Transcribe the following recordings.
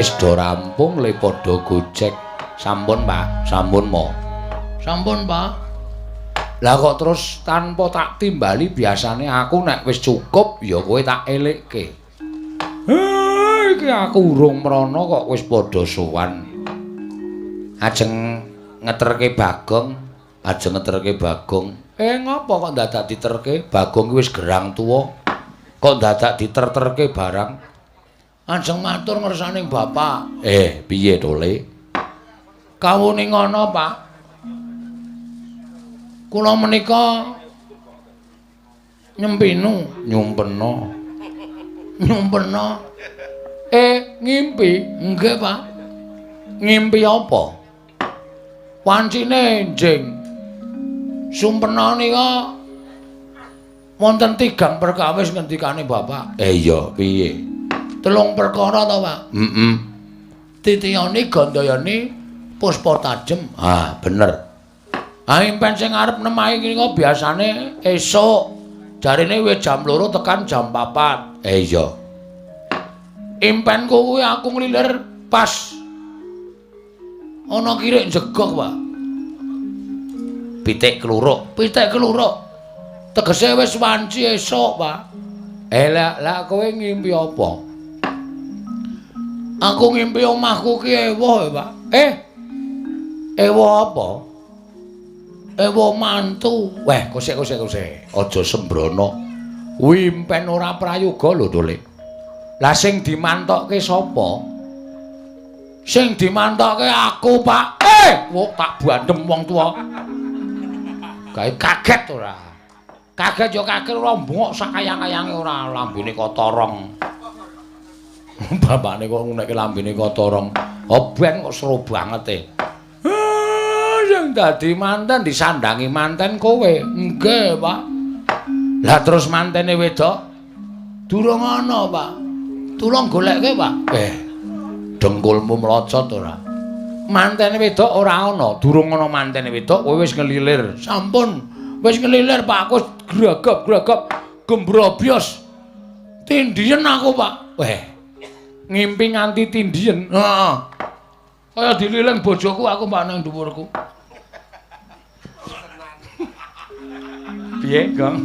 Wis do rampung le padha gojek. Sampun, Pak. Sampun mo. Sampun, Pak. Lah kok terus tanpa tak timbali, biasane aku nek wis cukup ya kowe tak elekke. Iki aku urung mrono kok wis padha sowan. Ajeng ngeterke Bagong, ajeng ngeterke Bagong. Ngopo kok dadak diterke? Bagong ki wis gerang tuwa. Kok dadak diter-terke barang? Ajeng matur ngersane bapak. Piye to, Le? Kawune ngono, Pak. Kula menika nyempinu, nyumpena. Nyumpena. Ngimpi? Nggih, Pak. Ngimpi apa? Wancine enjing. Sumpena nika wonten tigang perkawis ngendikane bapak. Iya, piye? Telung perkara to, Pak? Heeh. Titiyani, Gandayani, Puspa Tajem. Ah, bener. Ah, impen sing arep nemahi nika biasane esuk. Jarine wis jam 2 tekan jam 4. Iya. Impenku kuwi aku nglilir pas ana kirik jegog, Pak. Pitik kluruk, pitik kluruk. Tegese wis wanci esuk, Pak. Lah lah kowe ngimpi apa? Aku ngimpi omahku ki ewuh, Pak. Ewuh apa? Ewa mantu. Weh, kosek kosek kosek. Aja sembrono. Kuwi impen ora prayoga lho, Dole. Lah sing dimantokke sapa? Sing dimantokke aku, Pak. Wok tak bandem wong tuwa. Gawe kaget ora? Kaget ya kaget ora mbongok sakayang-kayange ora lambene kotorong. Bapakne kok ngunekke lambene kotorong. Oh ben kok seru banget e. Sing dadi manten disandangi manten kowe. Nggih, Pak. Lah terus mantene wedok durung ana, Pak. Tulung golekke, Pak. Dengkulmu mlocot ora? Mantene wedok ora ana, durung ana mantene wedok kowe wis ngelilir. Sampun, wis ngelilir, Pak. Aku gragap-gragap gembrobyos. Tindiyen aku, Pak. Ngimpi nganti tindiyen. Heeh. Kaya dililing bojoku aku, Pak, nang dhuwurku. Piye, Gong?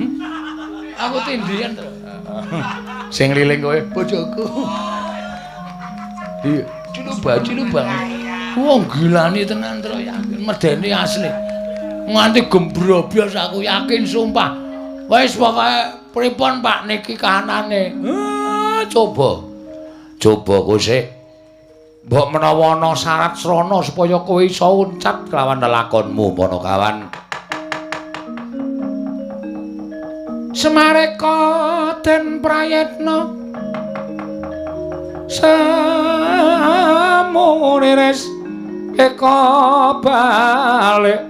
Aku tindiyen to. Sing liling kowe bojoku. Iya, ciluba-ciluba. Wong gilani tenan tro yakin, medeni asli. Nganti gembrobyos aku yakin sumpah. Wis pokoke pripun Pak niki kahanane? Coba. Coba kosek. Mbok menawa ana syarat srana supaya kowe iso uncat kelawan lelakonmu, Panakawan. Semareka den prayitna samuriris eka balik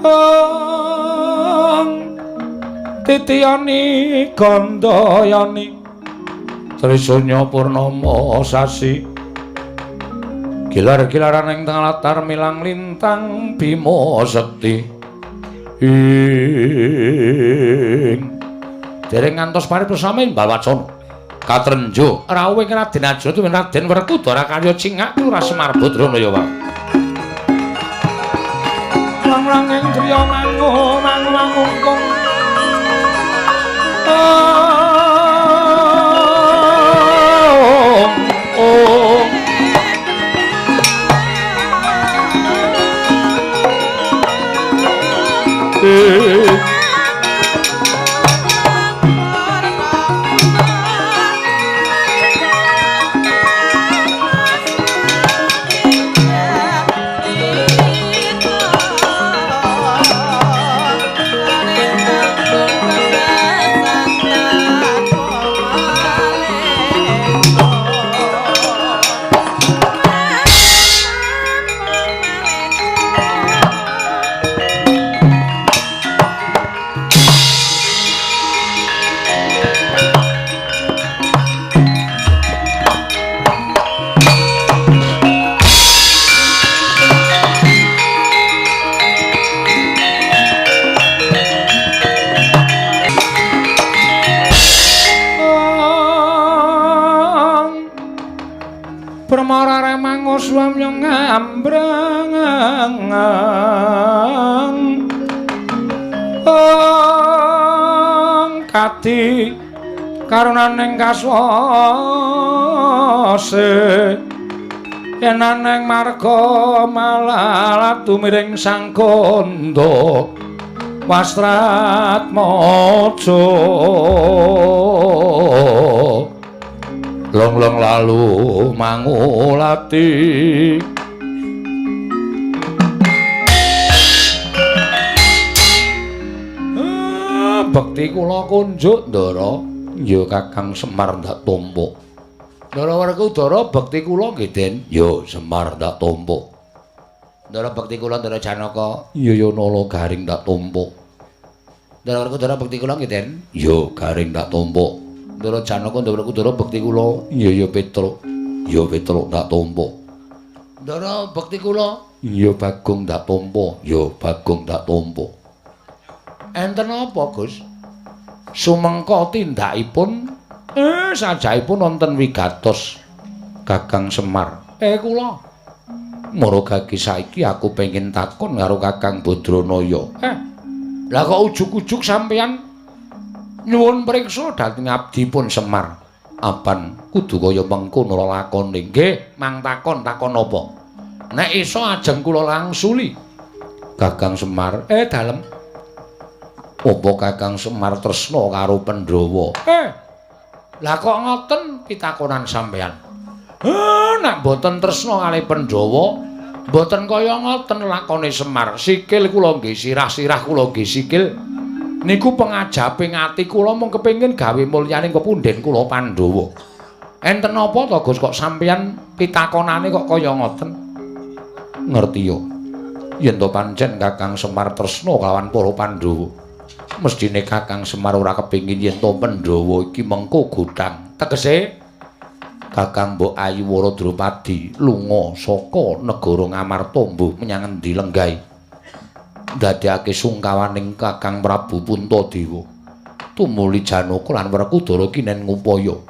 ong titiyani gandayani Trisunya purnama sasi gilar-gilaran ing tengah latar milang lintang Bima Sekti ing dereng ngantos paripurna bawacana katrenjo rawuh ing Raden Arjuna tuwin Raden Werkudara karya cingak ora Semar Badrana ya Pak. Lang-lang ing griya mangu mangu mangungkung ong Permara remango swamya ngambrang kati karunaning kaswase yenaneng marga malalat tumiring sang kandha Wastratmaja long-long lalu mangulati. Bekti kula kunjuk Ndara. Ya Kakang Semar ndak tampa. Ndara Werkudara bekti kula nggih Den. Ya Semar ndak tampa. Ndara bekti kula Ndara Janaka. Ya ya Nala Garing ndak tampa. Ndara Werkudara bekti kula nggih Den. Ya Garing ndak tampa. Ndara Janaka Ndara Werkudara bekti kula. Ya ya Petruk. Ya Petruk ndak tampa. Ndara bekti kula. Ya Bagong ndak tampa. Ya Bagong ndak tampa. Enten apa, Gus? Sumengka tindakipun sajaipun wonten wigatos Kakang Semar. Kula mara gagi saiki aku pengin takon karo Kakang Badranaya. Lah kok ujug-ujug sampeyan nyuwun priksa dhateng abdipun Semar. Apan kudu kaya mengkono lelakone. Nggih, mang takon takon apa? Nek iso ajeng kula langsuli. Kakang Semar, dalem. Apa Kakang Semar tresna karo Pandhawa? Lah kok ngoten pitakonan sampeyan? Nek mboten tresna kalih Pandhawa, mboten kaya ngoten lakone Semar. Sikil kula nggih sirah, sirah kula nggih sikil. Niku pengajaping ati kula mung kepengin gawe mulyaning pepundhen kula Pandhawa. Enten apa to Gus kok sampeyan pitakonane kok kaya ngoten? Ngerti yo. Yen to pancen Kakang Semar tresna kelawan para Pandhawa, mestine Kakang Semar ora kepengin yen to Pandhawa iki mengko gothang. Tegese Kakang Mbok Ayu Wara Drupadi lunga saka negara Ngamarta mbuh menyang endi lenggahe. Ndadekake sungkawaning Kakang Prabu Puntadewa. Tumuli Janaka lan Werkudara kinen ngupaya.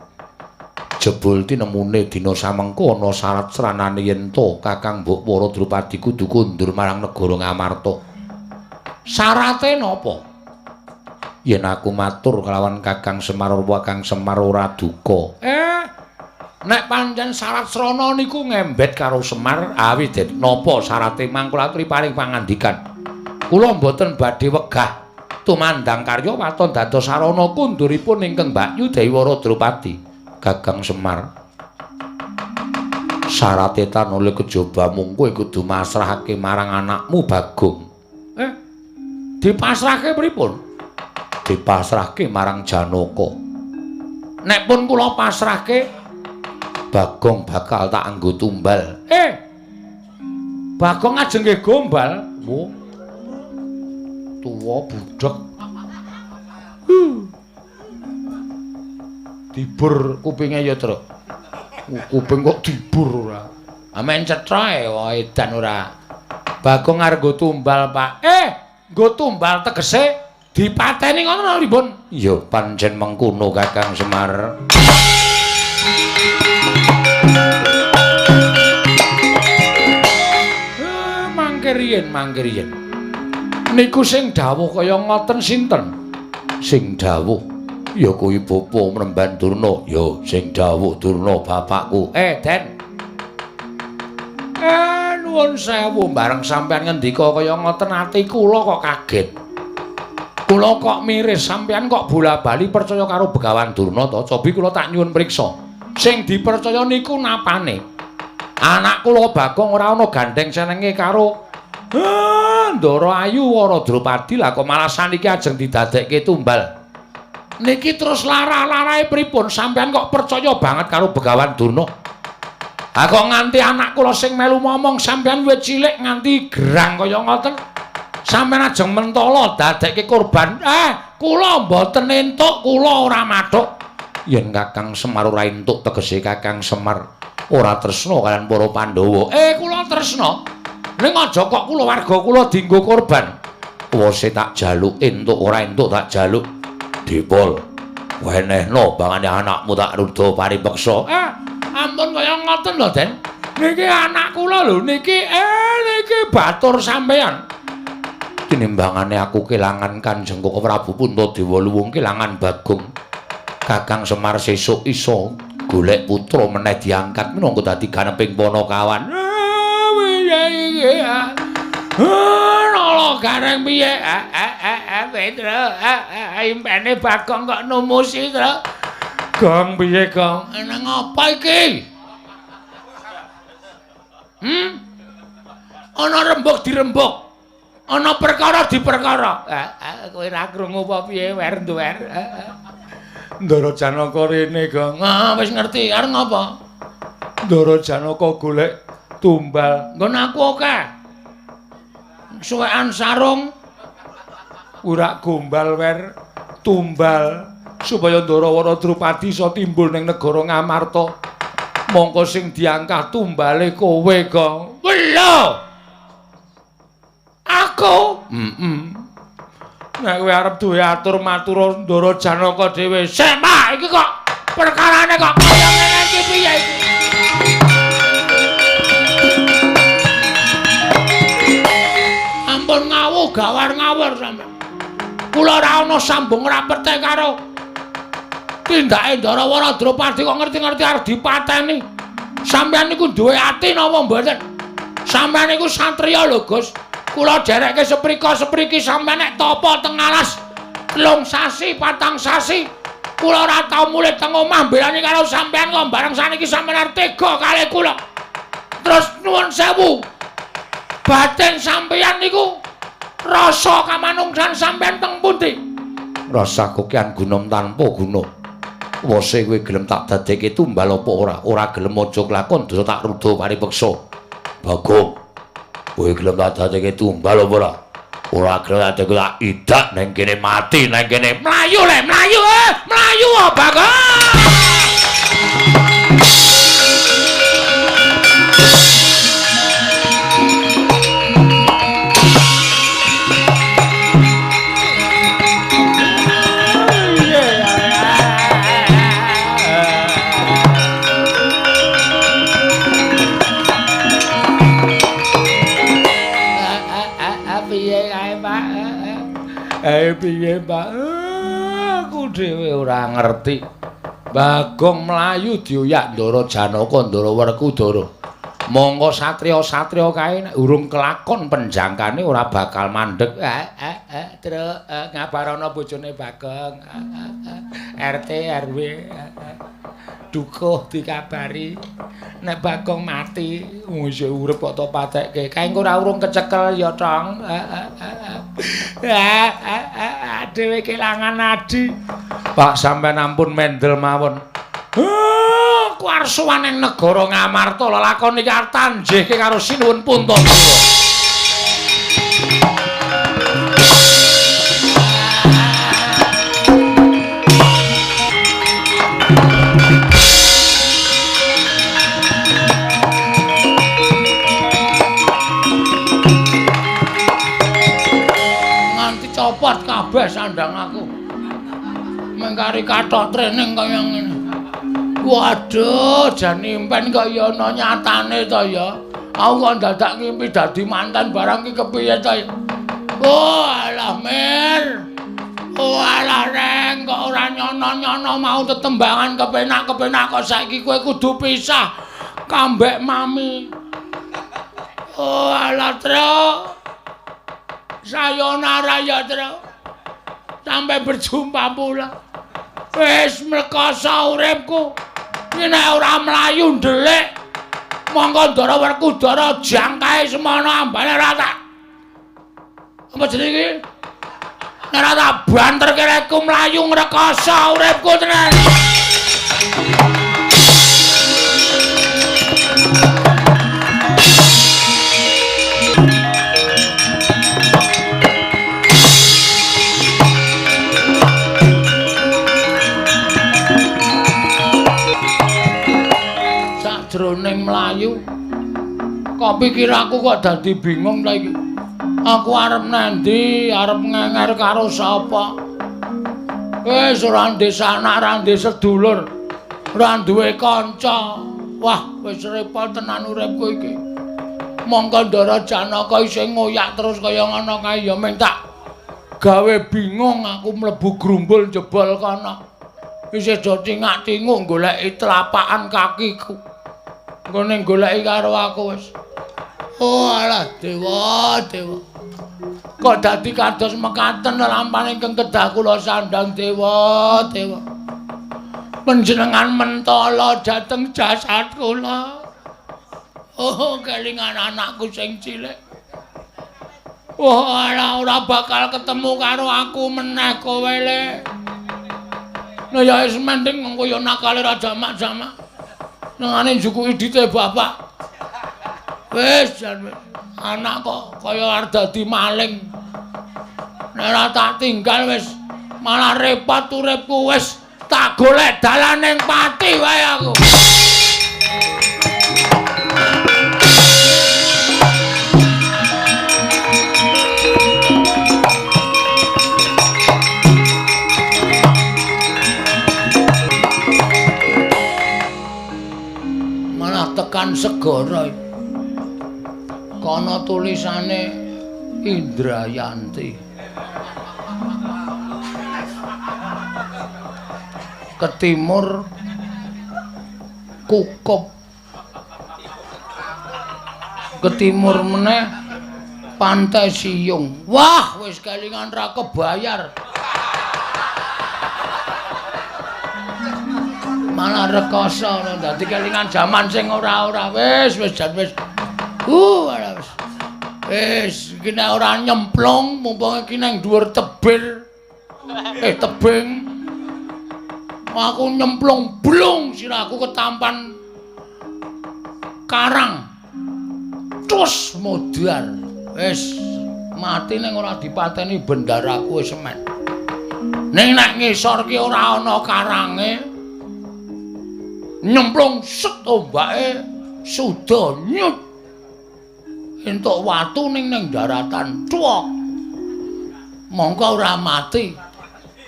Jebul tinemune dina samengko ana syarat sranane yen to Kakang Mbok Wara Drupadi kudu kondur marang negara Ngamarta. Syarate napa? Yen aku matur kelawan Kakang Semar, Kakang Semar ora duka. Nek pancen syarat srana niku ngembet karo Semar, awi den napa syarate mangkula aturi paring pangandikan. Kula mboten badhe wegah tumandang karya waton dados sarana kunduripun ingkang Mbakyu Dewi Wara Drupadi. Kakang Semar, syarate tanole kejaba mung kowe kudu masrahake marang anakmu Bagong. Dipasrahke pripun? Dipasrahke marang Janaka. Nek pun kula pasrahke, Bagong bakal tak anggo tumbal. Bagong ajeng nggih gombal. Wo. Tuwa budhek. Dibur kupinge ya, Truk. Kuping kok dibur ora. Amen cetha wae edan ora. Bagong arep nggo tumbal, Pak. Nggo tumbal tegese dipateni ngono lho, Bun. Ya pancen mengkono Kakang Semar. Mangke riyen, mangke riyen. Niku sing dawuh kaya ngoten sinten? Sing dawuh ya kuwi Bapa Mremban Durna. Ya sing dawuh Durna bapakku. Den. Nuwun sewu bareng sampean ngendika kaya ngoten ati kula kok kaget. Kula kok miris sampean kok bola-bali percaya karo Begawan Durna to? Cobi kula tak nyuwun priksa. Sing dipercaya niku napane? Anak kula Bagong ora ana gandeng senenge karo Ndara Ayu Wara Drupadi, lah kok malah saniki ajeng didadekke tumbal. Niki terus lara-larae pripun? Sampean kok percaya banget karo Begawan Durna? Ha kok nganti anak kula sing melu momong sampean wit cilik nganti gerang kaya ngoten. Sampeyan ajeng mentala dadekke korban. Kula mboten entuk, kula ora mathuk. Yen Kakang Semar ora entuk tegese Kakang Semar ora tresna kaliyan para Pandhawa. Kula tresna. Ning aja kok kulawarga kula dienggo korban. Wose tak jaluk entuk ora entuk tak jaluk. Dipol. Wenehno bangane anakmu tak ruda paripeksa. Ampun kaya ngoten lho, Den. Niki anak kula lho, niki niki batur sampeyan. Tinimbangane aku kelangan Kanjeng Koko Prabu Puntadewa luwung kelangan Bagong. Kakang Semar sesuk iso golek putra meneh diangkat minangka dadi ganeping panakawan. Piye iki? Nala gareng piye? Petro, impene Bagong kok numusi, Tru. Gong piye, Gong? Nang apa iki? Ana rembug dirembug. Ana perkara diperkara. Kowe ora krungu apa piye, wer nduwer. Ndara Janaka rene, Gong. Wis ngerti, arep ngapa? Ndara Janaka golek tumbal. Nggon aku akeh. Suwekan sarung urak gombal wer tumbal supaya Ndarawara Drupadi iso timbul ning negara Ngamarta. Mongko sing diangkah tumbale kowe, Gong. Lho. Aku? Nek kowe arep duwe atur matur Ndara Janaka dhewe. Sik, Pak, iki kok perkarane kok kaya ngene iki piye iki? Ampun ngawuh gawar ngawur sampeyan. Kula ora ana sambung rapete karo tindake Ndarawara Drupadi kok ngerti-ngerti arep dipateni. Sampeyan niku duwe ati napa mboten? Sampeyan niku satriya lho, Gus. Kula dherekke seprika-sepriki sampeyan nek tapa teng alas 3 sasi, 4 sasi. Kula ora tau mulih teng omah mbelani karo sampeyan kok bareng saniki sampeyan arep tega kalih kula. Terus nuwun sewu. Batin sampeyan niku rasa kamanungsan sampeyan teng pundi? Rasa kokean gunung tanpa guna. Wose kowe gelem tak dadekke tumbal apa ora? Ora gelem aja kelakon dosa tak ruda paripeksa. Bagong, kowe gelem tak dadekke tumbal apa ora? Ora gelem tak tak idak nang kene mati nang kene. Mlayu le, mlayu, mlayu Bagong. Piye, Pak? Aku dhewe ora ngerti. Bagong mlayu dioyak Ndara Janaka, Ndara Werkudara. Monggo satriya-satriya kae nek urung kelakon penjangkane ora bakal mandeg. Truk, ngabarono bojone Bagong. RT RW dukuh dikabari nek Bagong mati. Wong isih urip kok to patekke. Kae engko ora urung kecekel ya, Tong. Dhewe kelangan adi. Pak sampean ampun mendel mawon. Aku arep sowan ning negara Ngamarta lelakon iki arep tanjihke karo Sinuwun Puntadewa. Nganti copot kabeh sandang aku. Mengkari kathok training kaya ngene. Waduh, jan impen kok ya ana nyatane to ya. Aku kok dadak ngimpi dadi mantan barang iki kepiye to ya. Oh, alah Mir. Oh, alah Reng, kok ora nyono-nyono mau tetembangan kepenak-kepenak kok saiki kowe kudu pisah kambek mami. Oh, alah Truk. Sayonara ya, Truk. Sampai berjumpa pula. Wis mlekoso uripku. Iki nek ora mlayu ndelik, mongko Ndara Werkudara jangkae semono ambane ora tak. Apa jenenge iki? Nek ora tak banterke rekku mlayu ngrekoso uripku tenan. Jroning mlayu kok pikir aku kok dadi bingung ta iki. Aku arep nandi, arep ngenger karo sapa? Wis ora ndek sanak, ora ndek sedulur, ora duwe kanca. Wah, wis repot tenan uripku iki. Mongko Ndara Janaka isih ngoyak terus kaya ngono kae ya mung tak gawe bingung aku mlebu grumbul jebol kono. Isih do cingak-cinguk goleki telapakan kakiku. Nggone goleki karo aku wis. Oh alah dewa, dewa. Kok dadi kados mekaten lampahan ingkang kedah kula sandhang dewa, dewa. Panjenengan mentala dhateng jasad kula. Oh, kelingan anakku sing cilik. Oh, alah ora bakal ketemu karo aku meneh kowe le. Nah ya wis mending mengko ya nakale ra jamak-jamak. Nengane njukuki dite bapak. Wis jan wis. Anak kok kaya arep dadi maling. Nek ora tak tinggal wis malah repot uripku wis tak golek dalan ning pati wae aku. Malah tekan segara. Kono tulisane Indrayanti. Ke timur Kukup. Ke timur meneh Pantai Siyung. Wah, wis kelingan ra kebayar. Malah rekoso dadi kelingan jaman sing ora-ora. Wis wis jan wis. Wis. Wis iki nek ora nyemplung mumpung iki nang dhuwur tebir. Tebing. Aku nyemplung blung sirahku ketampan karang. Terus modar. Wis mati ning ora dipateni bendaraku wis semen. Ning nek ngisor ki ora ana karange. Nyemplung set ombake suda nyut. Entuk watu ning nang daratan. Cuwok. Mongko ora mati.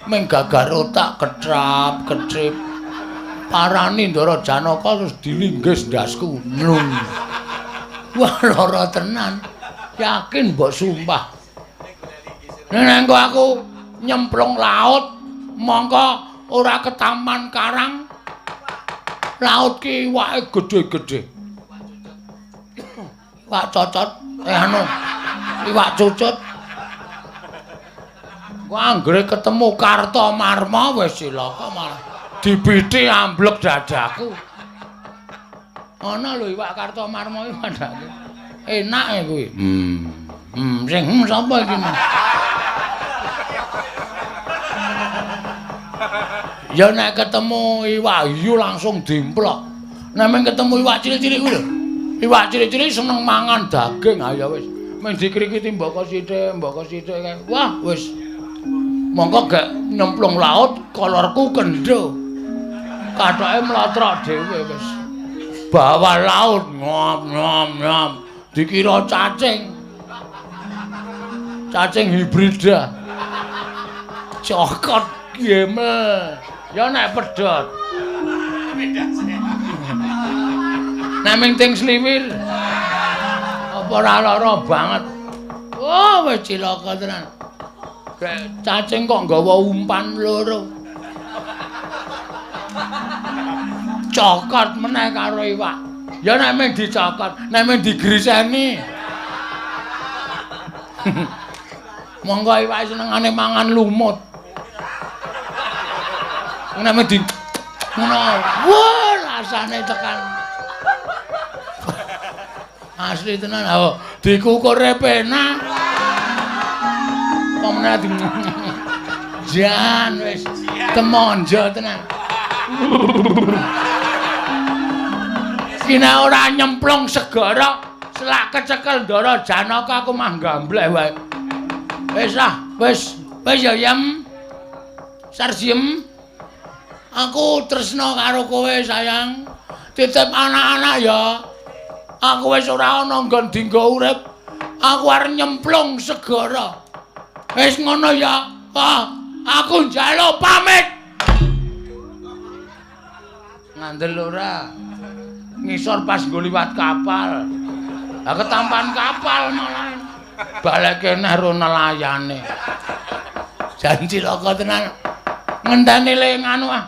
Ming gagar otak ketrap ketrip. Parani Ndara Janaka terus dilinggis ndasku. Nlung. Wah lara tenan. Yakin mbok sumpah. Nek engko aku nyemplung laut, mongko ora ketampan karang. Laut ki iwake gedhe-gedhe. Iwak cocot, anu, iwak cucut. Ku anggere ketemu Kartomarma wis cilaka malah dibiti amblek dadaku. Ana lho iwak Kartomarma iki padake. Enake kuwi. Sing sapa iki? Ya nek ketemu iwak hiu langsung dimplok. Nek mung ketemu iwak cilik-cilik kuwi lho. Iwak cilik-cilik seneng mangan daging, ayo wis. Mung dikrikiti mboko sithik kae. Wah, wis. Mongko gek nyemplung laut kolorku kendho. Kathoke mlotrok dhewe wis. Bawah laut ngom ngom ngom dikira cacing. Cacing hibrida. Cokot gemel. Ya nek pedhot. Nek ming ting sliwir. Apa ora lara banget. Oh, wis cilaka tenan. Gek cacing kok nggawa umpan loro. Cokot meneh karo iwak. Ya nek ming dicokot, nek ming digriseni. Monggo iwak senengane mangan lumut. Nek ming di ngono. Wah, rasane tekan. Asli tenan, oh, dikukure penak. Apa meneh di jan wis temonjo tenan. Iki nek ora nyemplung segara, selak kecekel Ndara Janaka aku mah gambleh wae. Wis ah, wis, wis ya Yem. Sarsiem. Aku tresna karo kowe sayang. Titip anak-anak ya. Aku wis ora ana nggon dinggo urip. Aku arep nyemplung segara. Wis ngono ya. Ah. Aku njaluk pamit. Ngandel ora? Ngisor pas nggo liwat kapal. Lah ketampan kapal malah. Baleke neh ro nelayane. Jan cilaka tenan. Ngenteni le nganu ah.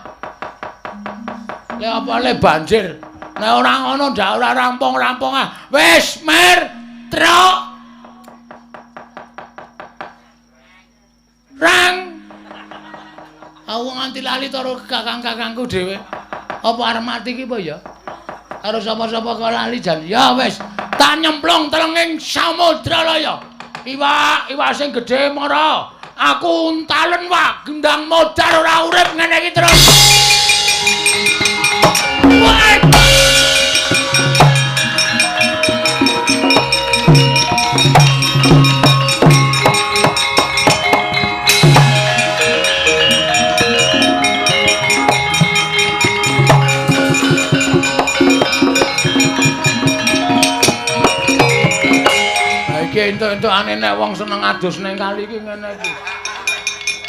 Le apa le banjir. Nek ora ngono ndak ora rampung-rampung ah. Wis mer truk. Rang. Aku nganti lali karo kakang-kakangku dhewe. Apa arep mati iki apa ya? Karo sapa-sapa kok lali jan. Ya wis, tak nyemplung telenging samudra laya. Iwak, iwak sing gedhe mara. Aku untalen wak, gendang modar ora urip ngene iki terus. Wah! Iki entuk-entukane nek wong seneng adus ning kali iki ngene iki.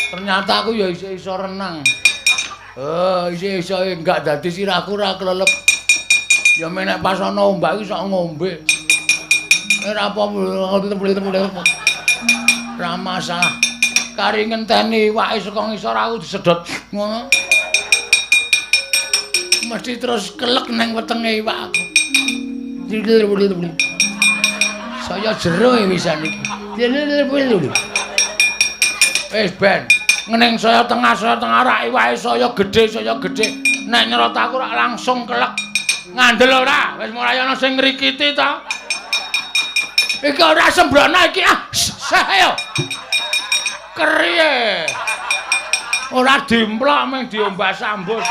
Ternyata aku ya isih iso renang. Oh, isih iso enggak dadi sirahku ora klelep. Ya menek pas ana ombak iki sok ngombe. Ora apa-apa. Ora masalah. Kari ngenteni iwake saka ngisor aku disedot ngono. Mesti terus kelek nang wetenge iwak aku. Saya jero wisan iki. Wis ben, ngening saya tengah rak iwake saya gedhe. Nek nyerot aku rak langsung kelek. Ngandel ora? Wis mulai ana sing ngrikiti ta. Iki ora sembrono iki ah. Ayo. Keriye. Ora dimplok mung diombas ambus.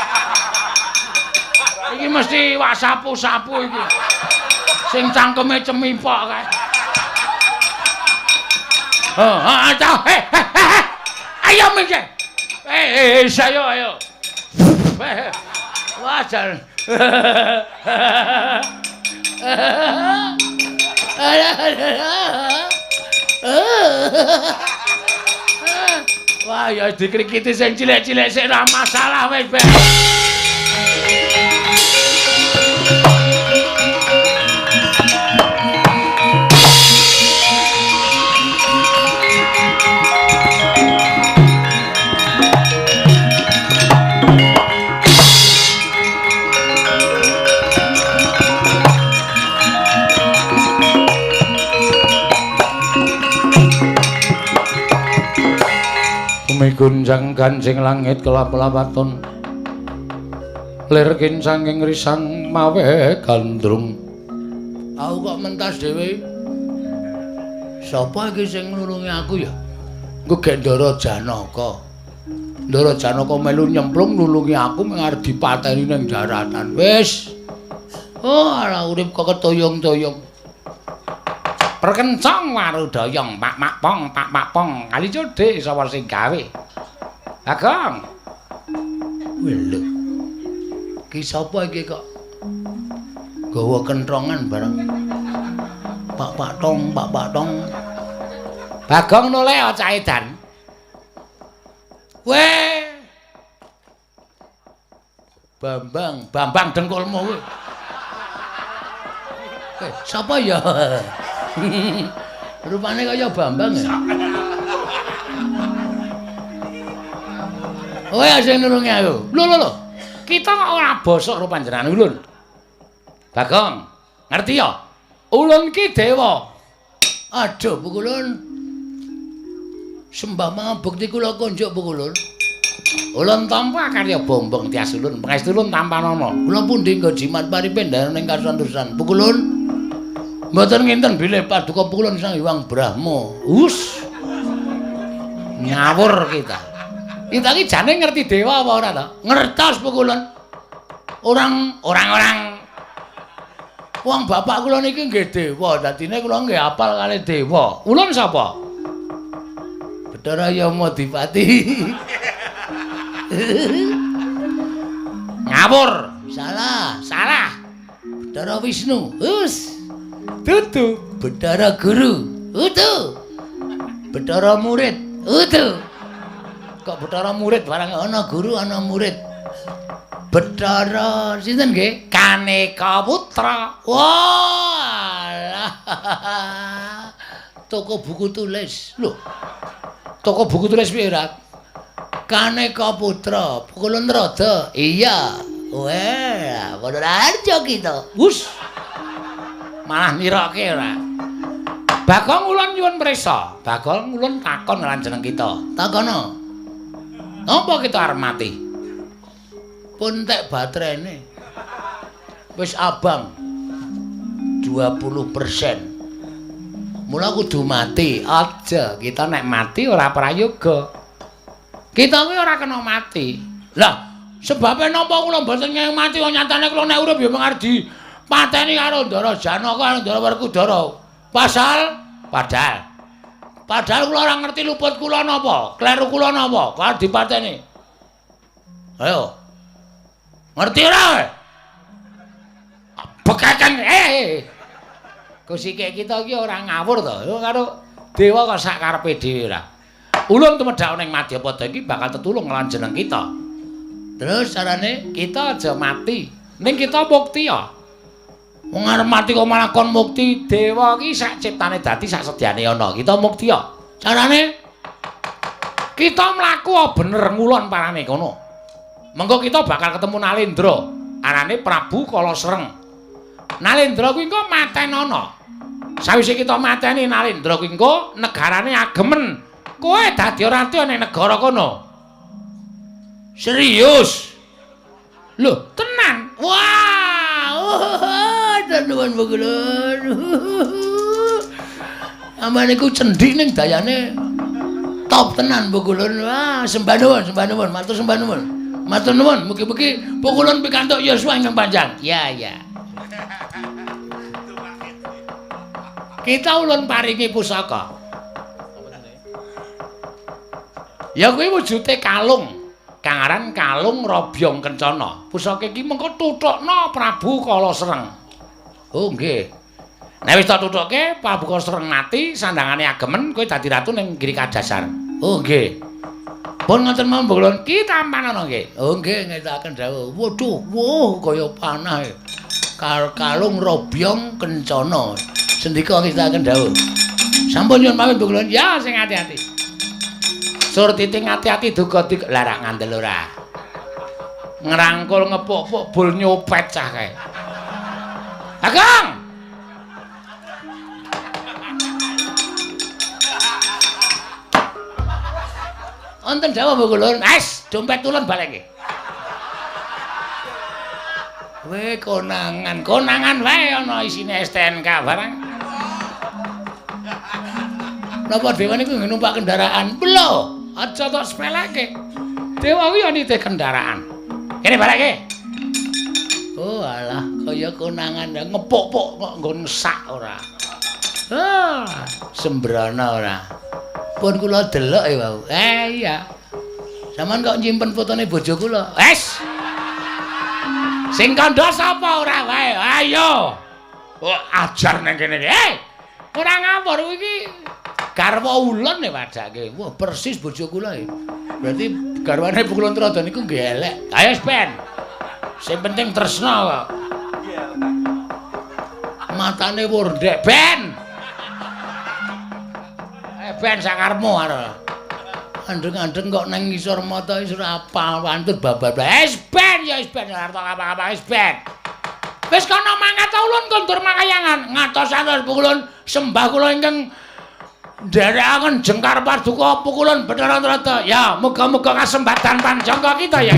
Iki mesti iwak sapu-sapu iki. Sing cangkeme cemipok kae. Ayo minggir. Ayo ayo. Wah, jan. Wah, ya dikrikiti sing cilik-cilik sik ora masalah wis ben. Gunjang ganjing langit kelap-lapaton lir kincanging risang mawe gandrung. Aku kok mentas dhewe. Sapa iki sing nulungi aku ya? Engko gek Ndara Janaka. Ndara Janaka melu nyemplung nulungi aku mung arep dipateni ning daratan. Wis. Oh, ala urip kok ketoyong-toyong. Perkencong warudayong pak mak pong pak mak pong kali codhe sapa sing gawe. Bagong. Lho. Ki sapa iki kok gawa kentrongan bareng. Pak pak tong, pak pak tong. Bagong noleh cah edan. Weh. Bambang, Bambang dengkulmu kuwi. Sapa ya? Rupane kaya Bambang ya. Kowe sing nulungi aku. Lho lho lho. Kita kok ora bosok karo panjenengan ulun. Bagong, ngerti ya? Ulun ki dewa. Aduh, Pukulun. Sembah mangabekti kula konjuk Pukulun. Ulun tampa karya bombong tias ulun, pangestu ulun tampanana. Kula pundi nggo jimat paripendaran ing kasantosan. Pukulun. Mboten nginten bilih paduka Pukulun Sang Hyang Brahma. Us. Ngawur kita. Kita iki jane ngerti dewa apa ora to? Ngertos Pukulun. Orang-orang wong bapak kula niki nggih dewa, dadine kula nggih apal kalih dewa. Ulun sapa? Bathara Yamadipati. Ngawur. Salah, salah. Bathara Wisnu. Us. Dudu. Bathara Guru. Udu. Bathara murid. Udu. Kok Bathara murid barang ana guru ana murid. Bathara sinten nggih? Kaneka Putra. Wah, alah. Toko buku tulis. Lho. Toko buku tulis piye, Rat? Kaneka Putra, Pukulun Rada. Iya. Wah, padha harjo kita. Wus. Malah niroke ora. Bagong ulun nyuwun prisa. Bagong ulun takon lan jeneng kita. Takono. Napa kita arep mati? Pun tek baterene. Wis abang 20%. Mula kudu mati. Aja kita nek mati ora prayoga. Kita kuwi ora kena mati. Lah, sebabe napa kula mboten ngeng mati wong nyatane kula nek urip ya mung arep dipateni karo Ndara Janaka karo Ndara Werkudara. Padahal kula ora ngerti luput kula napa, kleru kula napa, kok arep dipateni. Ayo. Ngerti ora? Bekeken Kusike kita iki ora ngawur to. Karo dewa kok sak karepe dhewe ora. Ulun tumedhak ning Madyapada iki bakal tetulung lan jeneng kita. Terus carane kita aja mati. Ning kita mukti ya. Wong arep mati kok malah kon mukti. Dewa iki sak ciptane dadi sak sedyane ana. Kita mukti ya. Carane kita mlaku bener ngulon parane kono. Mengko kita bakal ketemu Nalendra. Arane Prabu Kalasreng. Nalendra kuwi engko matenono. Sawise kita mateni Nalendra kuwi engko negarane agemen. Kowe dadi ratu ning negara kono. Serius? Lho, tenan. Wah, nuwun pukulun. Amane iku cendhik ning dayane top tenan pukulun. Wah, sembah nuwun, matur sembah nuwun. Matur nuwun, mugi-mugi pukulun pikantuk yuswa ingkang panjang. Ya, ya. Kita ulun paringi pusaka. Ya kuwi wujude kalung. Kang aran kalung Robyong Kencana. Pusaka iki mengko tuthukna Prabu Kalasreng. Oh nggih. Nek wis tak tuthukke Prabu Kalasreng mati, sandangane agemen, kowe dadi ratu ning Giri Kadasar. Oh nggih. Pun ngoten mawon Mbok ki tampanana nggih. Oh nggih ngetokaken dawuh. Waduh, wuh kaya panah. Kalung Robyong Kencana. Sendika ngetokaken dawuh. Sampun nyuwun pamit Mbok. Ya sing ati-ati. Surtiting ati-ati duga larak ngandel ora. Ngrangkul ngepuk-puk bul nyopet cah kae. Bagong. Wonten dawuh Mbok Ulun. Wes, dompet ulun baleke. Kowe konangan, konangan wae ana isine STNK barang. Napa dewa niku numpak kendaraan? Lho, aja tok sepeleke. Dewa kuwi ya nitih kendaraan. Kene baleke. Oh alah, kaya konangan ngepuk-puk kok nggon sak ora. Ah, sembrana ora. Pun kula delok ya, wau. Iya. Sampeyan kok nyimpen fotone bojo kula? Wes. Sing kandha sapa ora wae? Ayo. Oh, ajar nang kene iki. Ora ngawur iki. Garwa ulun e wadake. Wah, persis bojo kula e. Berarti garwane Pukulun Trada niku nggih elek. Ayo ben. Sing penting tresna kok. Matane wurdek ben. Ben sakarmu arep. Andeng-andeng kok nang ngisor mata wis ora apal wantut babar. Wis ben ya wis ben ora tok apa-apa wis ben. Wis kono mangkat ulun kondur makayangan. Ngatos-atos Pukulun sembah kula ingkang nderekaken jengkar paduka Pukulun Bathara Trada. Ya, muga-muga kasembatan panjangka kita ya.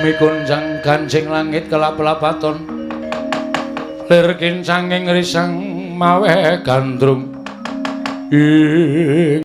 Mikunjang gancing langit kelap-lapaton lir kincanging risang mawe gandrung ing